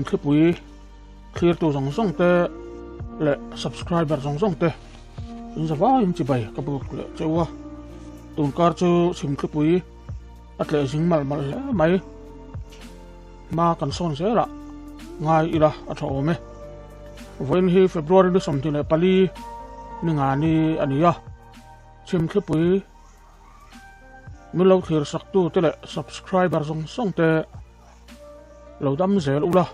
Chhimthlipui thlirtu zawng zawng te leh subscriber zawng zawng te in zavaiin chibai ka buk leh cheu a. Tunkar chu Chhimthlipui a tleh zing malh malh hle mai. Hma kan sawn zelah ngai ila a tha awm e. Vawiin hi February ni 24 ni nga ni a ni a. Chhimthlipui min lo thlir sak tu te leh subscriber zawng zawng te lo dam zel ula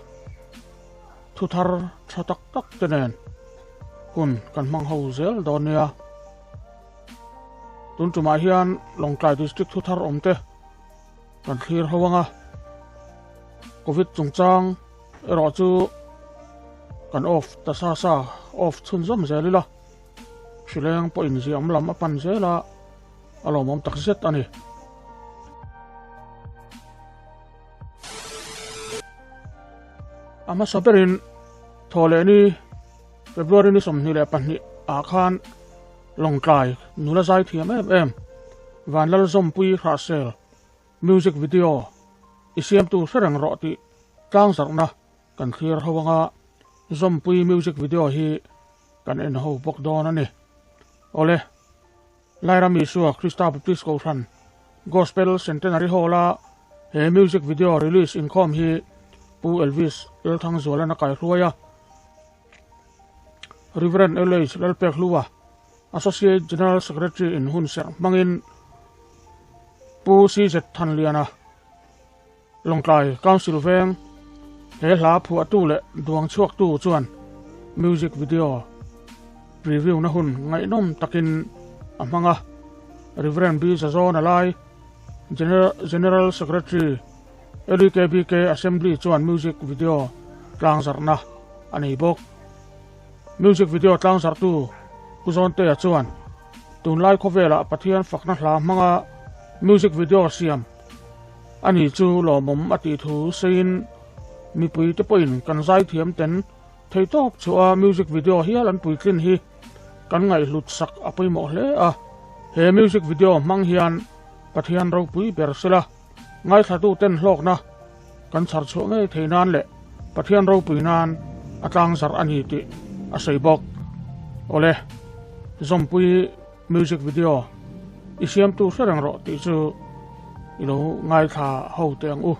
thu thar tha tak tak te nen hun kan hmang ho zel dawn nia. Tun tumah hian Lawngtlai District thu thar awm te kan thlir ho anga Covid chungchang erawh chu kan off ta sa sa off chhunzawm zel ila. Hrileng pawh inziam lam a pan zel a, a lawmawm tak zet a ni. A hmasa berin Thawhlehni February ni 22 ah khan Lawngtlai nula zai thiam em em Vanlalzawmpui Hrahsel music video i siamtu hre reng rawh tih tlangzarhna kan thlir ho anga Zawmpui music video hi kan en ho bawk dawn a ni. Awle, Lairam Isua Krista Baptist Kohhran Gospel Centenary Hall-a he music video release inkhawm hi Pu Elvis Lalthangzualan a kaihruai a. Rev. LH Lalpekhlua, Associate General Secretary in hun serh hmangin Pu CZ Thanliana, Lawngtlai Council veng he hla phuahtu leh duang chhuaktu chuan music video preview na hun ngaihnawm takin a hmang a. Rev. B. Zazawna lai General Secretary LEKBK Assembly chuan music video tlangzarhna a nei bawk. Music video tlangzarhtu Pu Zawntea chuan tunlai khawvelah Pathian fakna hla hmanga music video siam Ani chu lawmawm a tih thu seiin mipui te pawhin kan zaithiam ten theitawp chhuah a music video hial an puitlin hi kan ngaihhlut sak a pawimawh hle a. He music video hmang hian Pathian ropui ber sela ngaithlatu ten hlawkna kan chhar chhuah ngei thei nan leh Pathian ropui nan a tlang zarh a ni tih a sawi bawk. Awle, Zawmpui music video i siamtu hre reng rawh tih chu i lo ngaithla ho teh ang u.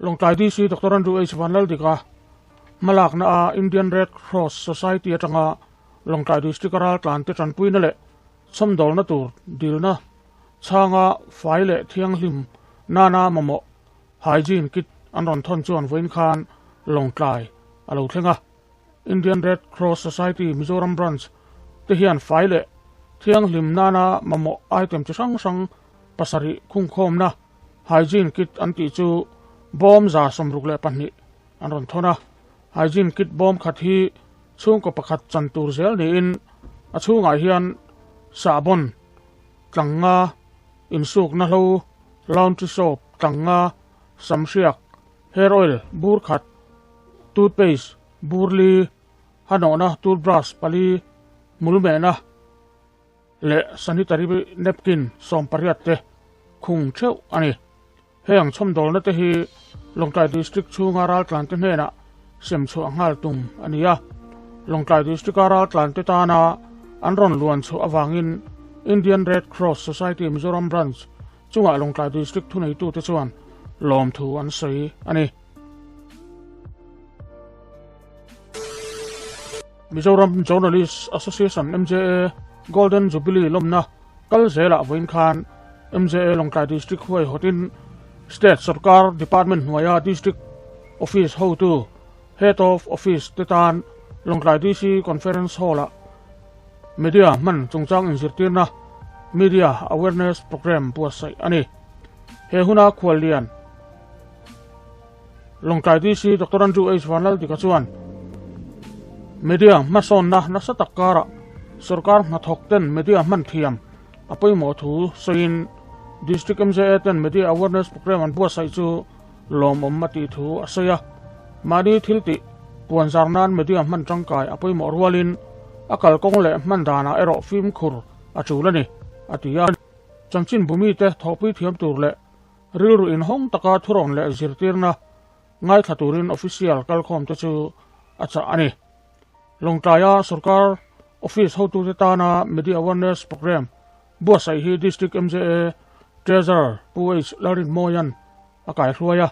Lawngtlai DC Doctor Andrew H Vanlaldika hmalakna a Indian Red Cross Society atanga Lawngtlai District a raltlan te tanpuina leh chhawmdawlna tur dilna chhanga fai leh thianghlim nana mamawh Hygiene Kit an rawn thawn chuan vawiin khan Lawngtlai a lo thleng a. Indian Red Cross Society Mizoram Branch te hian fai leh thianghlim nana mamawh item chi hrang hrang pasarih khungkhawmna Hygiene Kit an tih chu bawm 62 an rawn thawn a. Hygiene Kit bawm khat hi chhungkaw pakhat chan tur zel niin a chhungah hian sahbawn tlangnga insukna hlo, laundry soap tlangnga, samhriak, hair oil bur khat, toothpaste bur li, hanawhna toothbrush pali, hmulmehna leh sanitary napkin 18 te khung theuh a ni. Heng chhawmdawlna te hi Lawngtlai District chhunga raltlante hnenah sem chhuah nghal tum a ni a. Lawngtlai District-a raltlante tana an rawn luan chhuah avangin Indian Red Cross Society Mizoram Branch chungah Lawngtlai District thuneitute chuan lawmthu an sawi a ni. Mizoram Journalist Association, MJA, Golden Jubilee lawmna kal zelah vawiin khan MJA Lawngtlai District huaihawtin State Sorkar Department hnuaia District Office hotu, Head of Office, te tan Lawngtlai DC Conference Hall-ah Media hman chungchang inzirtirna, Media Awareness Programme, buatsaih a ni. He huna khuallian Lawngtlai DC Doctor Andrew H Vanlaldika chuan media hmasawnna nasa tak karah sorkar hnathawk ten media hman thiam a pawimawh thu sawiin District MJA ten media awareness programme an buatsaih chu lawmawm a tih thu a sawi a. Mahni thil tih puan zar nan media hman tangkai a pawimawh rualin a kalkawng leh hman danah erawh fimkhur a tul a ni, a ti a. Chanchin bumite thawhpui thiam tur leh Rilru inhawng taka thurawn leh zirtirna ngaithla turin official kalkhawmte chu a chah a ni. Lawngtlaia sorkar office hotute tana Media Awareness Programme buatsaih hi District MJA Treasurer Pu H Lalrinmawia'n a kaihruai a.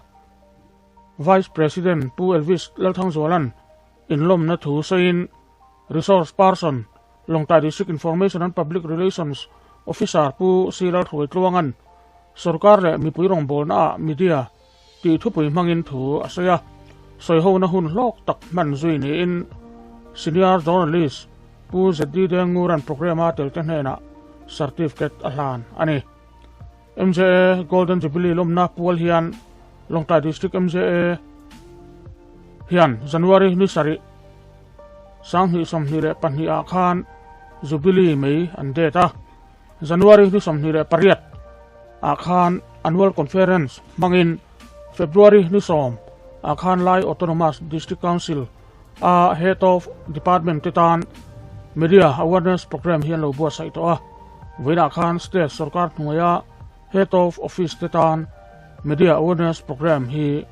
Vice President Pu Elvis Lalthangzuala'n inlawmna thu sawiin Resource Person Lawngtlai District Information and Public Relations Officer Pu C Lalhruaitluanga'n sorkar leh mipui rawngbawlnaah media tih thupui hmangin thu a sawi a, sawihona hun hlawk tak hman zui niin Senior Journalist Pu ZD Dengngura'n programme-a telte hnenah certificate a hlan a ni. MJA Golden Jubilee lawmna pual hian Lawngtlai District MJA hian January ni sarih 2022 ah khan Jubilee mai an det a, January ni 28 ah khan Annual Conference hmangin February ni 10 ah khan Lai Autonomous District Council a Head of Department te tan Media Awareness Programme hi an lo buatsaih tawh a, vawiinah khan State sorkar hnuaia Head of Office te tan Media Awareness Programme hi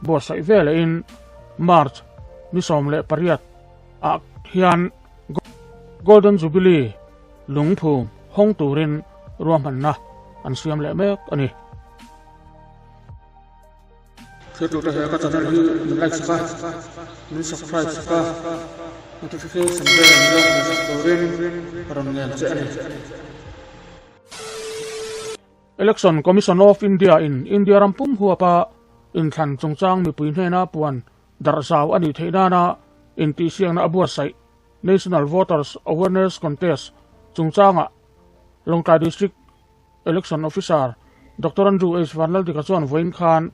buatsaih ve lehin March ni 18 ah hian Golden Jubilee lungphum hawng turin ruahmanna an siam leh mek a ni. Thiltute he ka channel hi min like sak a, min subscribe sak a, notification bell min lo hmuh sak turin ka rawn ngen che a ni. Election Commission of India in India ram pum huapa inthlan chungchang mipui hnena puan darh zau a nih theih nana intihsiakna a buatsaih National Voters Awareness Contest chungchangah Lawngtlai District Election Officer Doctor Andrew H Vanlaldika chuan vawiin khan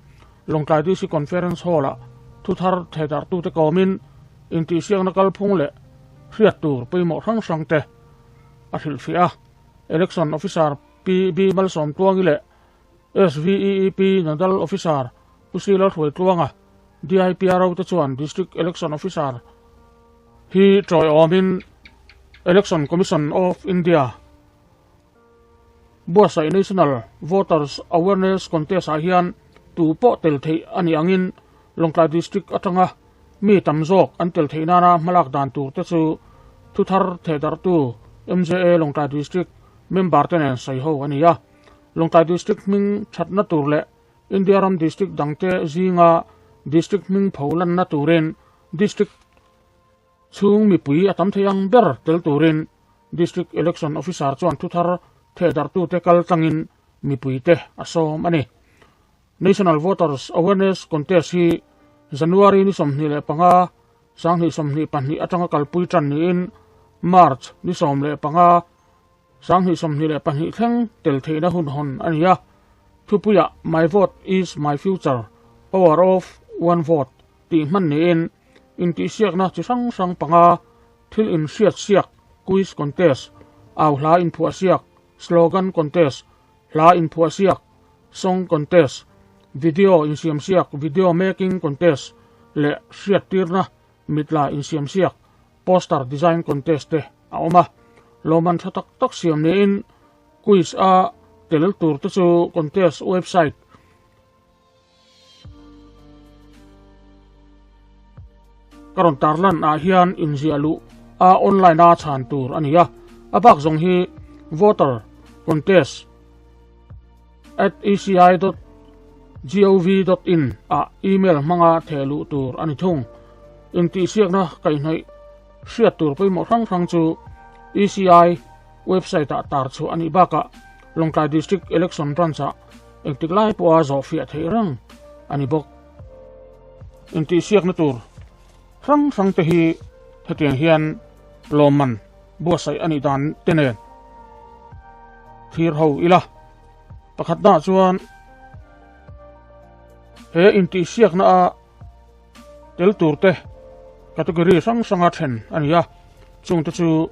Lawngtlai DC Conference Hall-ah thu thar thehdarhtute kawmin intihsiakna kalphung leh hriat tur pawimawh hrang hrangte a hrilhfiah a. Election Officer Pi B Malsawmtluangi leh SVEEP Nodal Officer Pu C Lalhruaitluanga, DIPRO te chuan District Election Officer hi tawiawmin Election Commission of India buatsaih National Voters Awareness Contest ah hian tu pawh tel theih a nih angin Lawngtlai District atanga mi tam zawk an tel theih nana hmalak dan tur te chu thuthar thehdarhtu MJA Lawngtlai District member te nen sawi ho a ni a. Lawngtlai District hming thatna tur leh India ram District dangte zinga District hming pho lanna turin District chhung mipui a tam thei ang ber tel turin District Election Officer chuan thuthar thehdarhtute kal tlangin mipuite a sawm a ni. National Voters Awareness Contest hi January ni 25, 2022 atanga kalpui tan niin March ni 15, 2022 thleng tel theihna hun hawn a ni a. Thupuiah My Vote is My Future, Power of One Vote tih hman niin intihsiakna chi hrang hrang panga thil inhriatsiak, quiz contest, au hla inphuahsiak, slogan contest, hla inphuahsiak, song contest, video insiamsiak, video making contest, leh hriattirna mitla insiamsiak, poster design contest te a awm a. Lawmman tha tak tak siam niin quiz a tel tur te chu contest website ka rawn tarlan ah hian inziah luh a online a chhan tur a ni a, a bak zawng hi voter contest at eci dot gov dot in ah email hmanga theh luh tur a ni thung. Intihsiakna kaihhnawih hriat tur pawimawh hrang hrang chu ECI website ah tar chhuah a nih bakah Lawngtlai District Election Branch ah Engtik lai pawha zawh fiah theih reng a ni bawk. Intihsiakna tur hrang hrang te hi hetiang hian lawmman buatsaih a nih dan te nen thlir ho ila. Pakhatnaah chuan he intihsiakna a tel tur te category hrang hranga then a ni a, chungte chu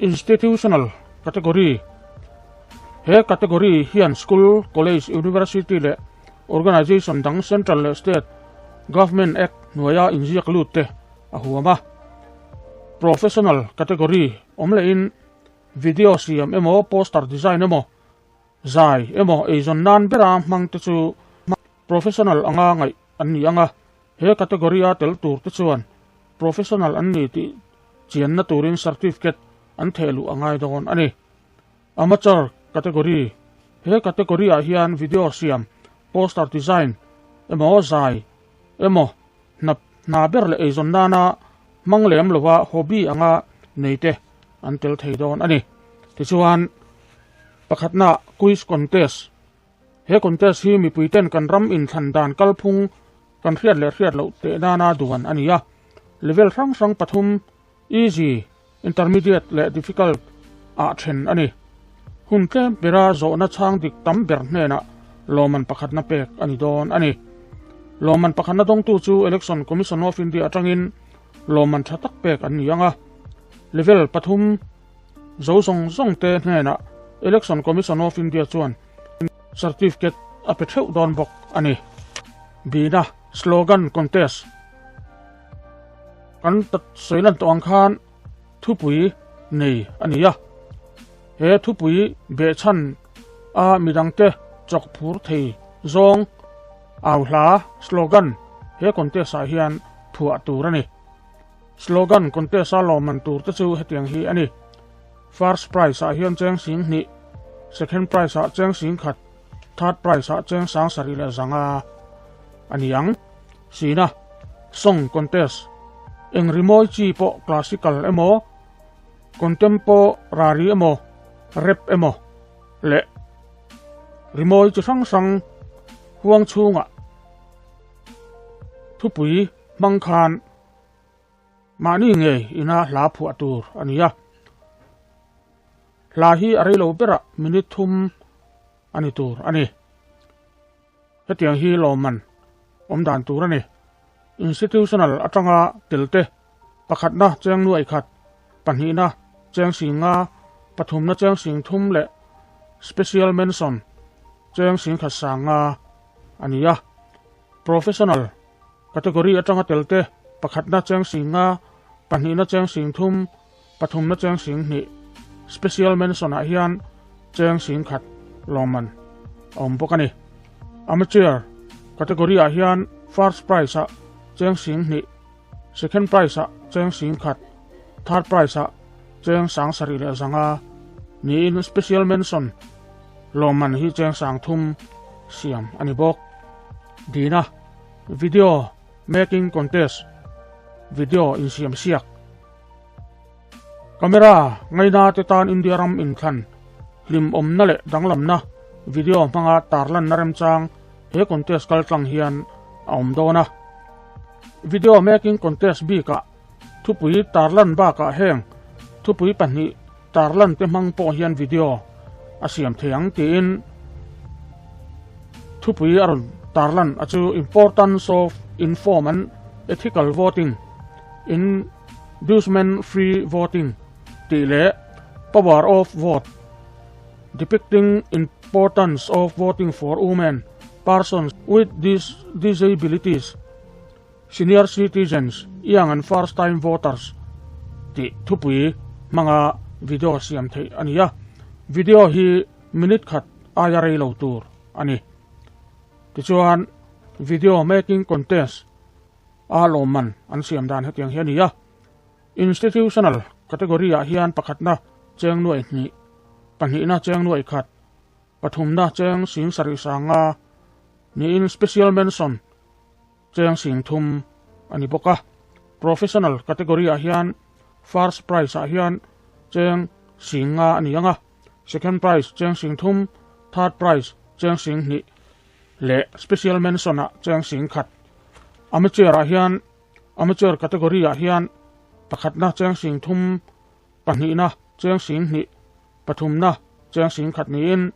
Institutional category, He category hian school, college, university leh organisation dang central leh state government act hnuaia inziak lut te a huam a. Professional category awm lehin video siam emaw poster design emaw Zai emaw eizawn nan bera hmang te chu professional anga ngaih an ni ang a, he category a tel tur te chuan professional an ni tih chianna turin certificate an theh luh a ngai dawn a ni. Amateur category, He category ah hian video siam, poster design emaw zai emaw hnap hna ber leh eizawn nana hmang lem lova hobby anga nei te an tel thei dawn a ni. Tichuan, pakhatna quiz contest. He contest hi mipui ten kan ram inthlan dan kalphung kan hriat leh hriat loh teh nana duan a ni a. Level hrang hrang pathum, easy, intermediate leh difficult ah then a ni. Hun tlem bera zawhna chhang dik tam ber hnenah lawmman pakhatna pek a ni dawn a ni. Lawmman pakhatna dawngtu chu Election Commission of India atangin lawmman tha tak pek an ni ang a. Level pathum zo zawng zawng te hnenah Election Commission of India chuan certificate a pe theuh dawn bawk a ni. Bina Slogan Contest Kan sawi lan tawh ang khan thupui nei a ni a, he thupui behchhan a midangte chawk phur thei zawng au hla, slogan, he contest ah hian phuah tur a ni. Slogan contest a lawmman tur te chu hetiang hi a ni, First prize ah hian cheng sing hnih, second prize ah cheng sing khat, third prize ah cheng sang sarih leh zanga a ni ang. Sina, Song Contest, eng rimawi chi pawh classical emaw, contemporary emaw, rap emaw leh rimawi chi hrang hrang huang chhungah thupui hmang khan mahni ngei ina hla phuah tur a ni a. Hla hi a reilo berah minute thum a ni tur a ni. Hetiang hi lawmman awm dan tur a ni. Institutional atanga tel te, pakhatna cheng nuaih khat, pahnihna cheng sing nga, pathumna cheng sing thum leh Special Mention cheng sing khat sang nga a ni a. Professional category atanga tel te, pakhatna cheng sing nga, pahnihna cheng sing thum, pathumna cheng sing hnih, Special Mention ah hian cheng sing khat lawmman a awm bawk a ni. Amateur category ah hian First Prize ah cheng sing hnih, Second Prize ah cheng sing khat, Third Prize ah cheng sang sarih leh zanga niin Special Mention lawmman hi cheng sang thum siam a ni bawk. Dina Video Making Contest Video insiamsiak. Camera ngaina te tan India ram inthlan hlimawmna leh danglamna video hmanga tarlanna remchang he contest kaltlang hian a awm dawn a. Video making contest bikah thupui tarlan bakah heng thupui pahnih tarlan te hmang pawh hian video a siam thei ang tiin thupui a rawn tarlan a chu Importance of Informed and Ethical Voting, Inducement Free Voting tih leh Power of Vote, Depicting Importance of Voting for Women, Persons with Disabilities, Senior Citizens, Young and First Time Voters tih thupui hmanga video siam theih a ni a. Video hi minute khat aia rei lo tur a ni. Tichuan, video making contest a lawmman an siam dan hetiang hi a ni a. Institutional category ah hian pakhatna cheng nuaih hnih, pahnihna cheng nuaih khat, pathumna cheng sing sarih sanga niin special mention cheng sing thum a ni bawk a. Professional category ah hian first prize ah hian cheng sing nga a ni ang a, second prize cheng sing thum, third prize cheng sing hnih leh special mention ah cheng sing khat. Amateur ah hian Amateur category ah hian pakhatna cheng sing thum, pahnihna cheng sing hnih, pathumna cheng sing khat niin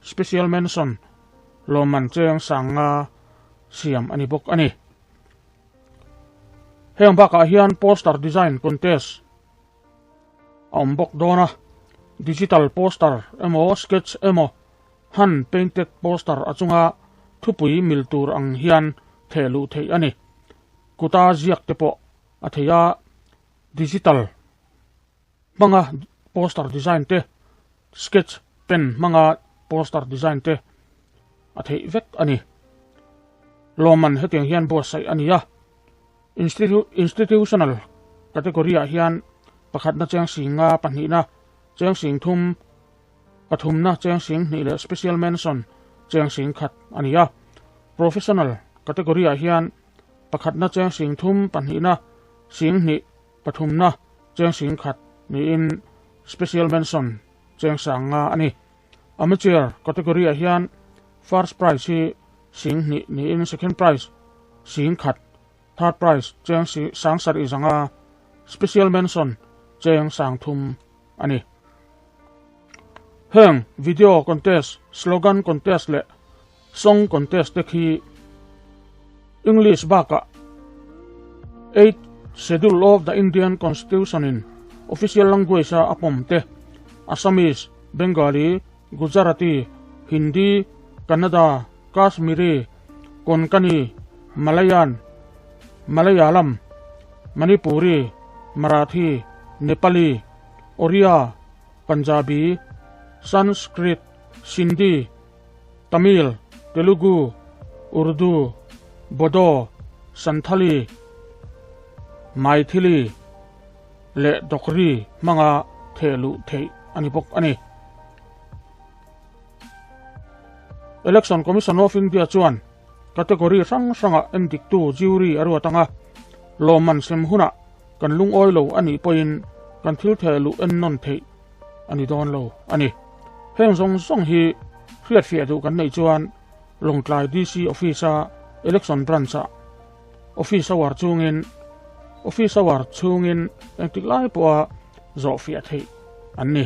Special Mention lawmman cheng sang nga siam a ni bawk a ni. Heng bakah hian Poster Design Contest a awm bawk dawn a, Digital Poster emaw Sketch emaw hand painted poster a chunga thupui mil tur ang hian theh luh theih a ni. Kuta ziak te pawh a thei a, digital hmanga poster design te, sketch pen hmanga poster design te a theih vek a ni. Lawmman hetiang hian buatsaih a ni a, Institutional category ah hian pakhatna cheng singa pahnihna cheng sing thum, Pathumna cheng sing hnih leh Special Mention cheng sing khat a ni a. Professional category ah hian pakhatna cheng sing thum, pahnihna sing hnih, pathumna cheng sing khat niin Special Mention cheng sang nga a ni. Amateur category ah hian First Prize hi sing hnih niin Second Prize sing khat, Third Prize cheng sang sarih zanga, Special Mention cheng sang thum a ni. Heng video contest, slogan contest leh song contest te khi English bakah Eighth Schedule of the Indian Constitution in official language a a pawm te Assamese, Bengali, Gujarati, Hindi, Kannada, Kashmiri, Konkani, Malayan, Malayalam, Manipuri, Marathi, Nepali, Oriya, Punjabi, Sanskrit, Sindhi, Tamil, Telugu, Urdu, Bodo, Santhali, Maithili leh Dogri hmanga theh luh theih a ni bawk a ni. Election Commission of India chuan category hrang hrangah endiktu jury a ruat ang a, lawmman sem hunah kan lungawi lo a nih pawhin kan thil theh luh en nawn theih a ni dawn lo a ni. Heng zawng zawng hi hriatfiah duh kan neih chuan Lawngtlai DC Office-a Election Branch-ah Office hour chungin Office hour chhungin engtik lai pawha zawhfiah theih an ni.